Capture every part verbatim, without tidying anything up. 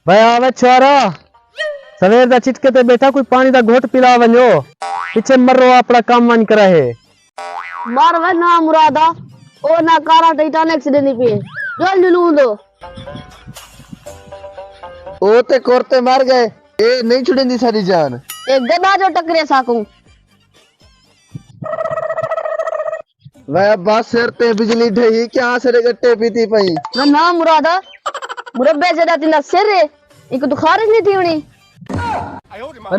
بھیا آوے چھوارا، سویر دا چٹکے تے بیٹھا، کوئی پانی دا گھٹ پلا ونجو، پچھے مرو اپنا کام ونج کرا ہے۔ مار وے نا مرادا، او نا کارا ٹائٹانک سڈے نہیں پیے۔ جل جلون دو۔ او تے کرتے مر گئے، اے نہیں چھڑیندی ساری جان۔ اے گدا جو ٹکرے ساکوں۔ وے ابا، سر تے بجلی ڈھئی، کیا سر گٹے پیتی پئی؟ نہ نہ مرادا، مربے جڑا تیندا سر ہے، ایک تو خارج نہیں تھی ہونی۔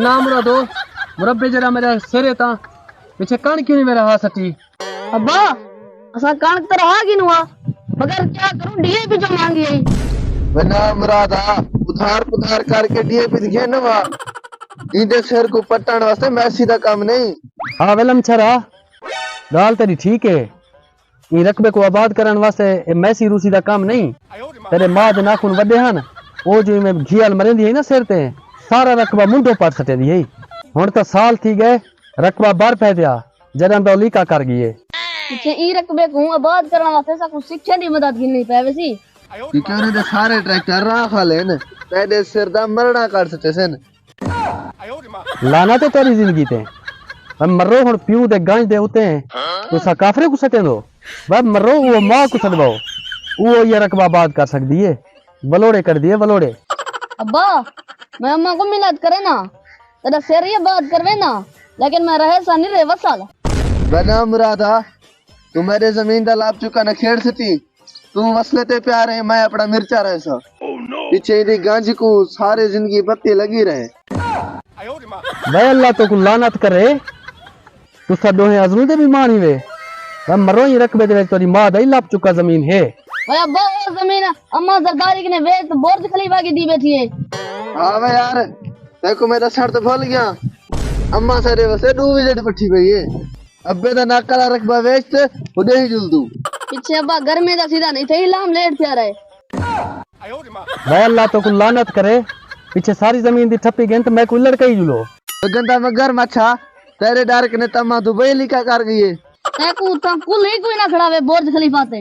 نہ مرادو، مربے جڑا میرا سر ہے تاں پچھے کݨ کیوں نہیں میرا ہا سٹی؟ ابا، اساں کݨک تے رہا گھنوں ہا، مگر کیا کروں، ڈی اے پی جو مانگی آئی۔ وے نہ مرادا، ادھار پدھار کر کے ڈی اے پی گھن وا۔ ایندے سر کو پٹن واسطے میسی دا کم نہیں۔ ہا ویلم چھرا، ڳالھ تیݙی ٹھیک ہے، ایں رقبے کوں آباد کرݨ واسطے اے میسی روسی دا کم نئیں۔ تیݙے ماء دے ناخن وݙے ہن، او جو ایویں گھیال مریندی ہئی نا سر تے، سارا رقبہ منڈھوں پٹ سٹیندی ہئی۔ ہݨ تاں سال تھی ڳئے، رقبہ بھر پئے پیا، جݙاں دا او لیکا کر ڳئی ہے۔ پچھے ایں رقبے کوں آباد کرݨ واسطے ساکوں سکھیں دی مدد گھنݨی پئے ویسی۔ کیونکہ انہیں دے سارے ٹریکٹر راہ کھا لین، تیݙے سر دا مرڑا کر سٹیسن۔ لعنت ہے تیری زندگی تے۔ اے مرو ہݨ پیو دے گنج دے اتے تساں کافریں کوں سٹیندو۔ اے مرو او ماء کوں سݙواؤ۔ او ایہ رقبہ آباد کر سڳدی ہے۔ ولوڑے کڈھدی ہے، ولوڑے۔ ابا، میں اماں کوں منت کرے نا، تیݙا سر ہی آباد کروے نا، لیکن میں رہے سا نرے وسل۔ بنا مرادا، توں میݙے زمین دا لاپ چکا نہ کھیڑ سٹی۔ توں وسلے تے پیار ہے، میں اپݨا مرچا رہساں۔ پچھے دی گنج کوں سارے زندگی پتی لڳی رہے۔ وے اللہ تیکوں لعنت کرے، تساں ݙوہیں ازلوں دے بے ایمان ہیوے۔ وے مرو، ایں رقبے دے وچ تیݙی ماء دا ہی لاپ چکا زمین ہے۔ وے ابا، او زمین اماں زرداری کنے ویچ تے برج خلیفہ گھدی بیٹھی ہے۔ ہا وے یار، تیکوں میں ݙسݨ تے بھل ڳیا، اماں ساݙے واسطے ݙو وزٹ پٹھی پئی ہے۔ ابے دا ناکا دا رقبہ ویچ تے او ݙیہی جلدوں۔ پچھے ابا گرمی دا سیزن، اتھے ہی لام لیٹ تھیا رہے۔ وے اللہ تیکوں لعنت کرے، پچھے ساری زمین دی ٹھپی گھن تے میکوں الڑ کئی جلو۔ گندا مگر مچھا، تیݙے ݙر کنے تاں اماں دبئی لیکا کر ڳئی ہے۔ تیکوں اتھاں کل ہی کوئی نہ کھڑاوے برج خلیفہ تے۔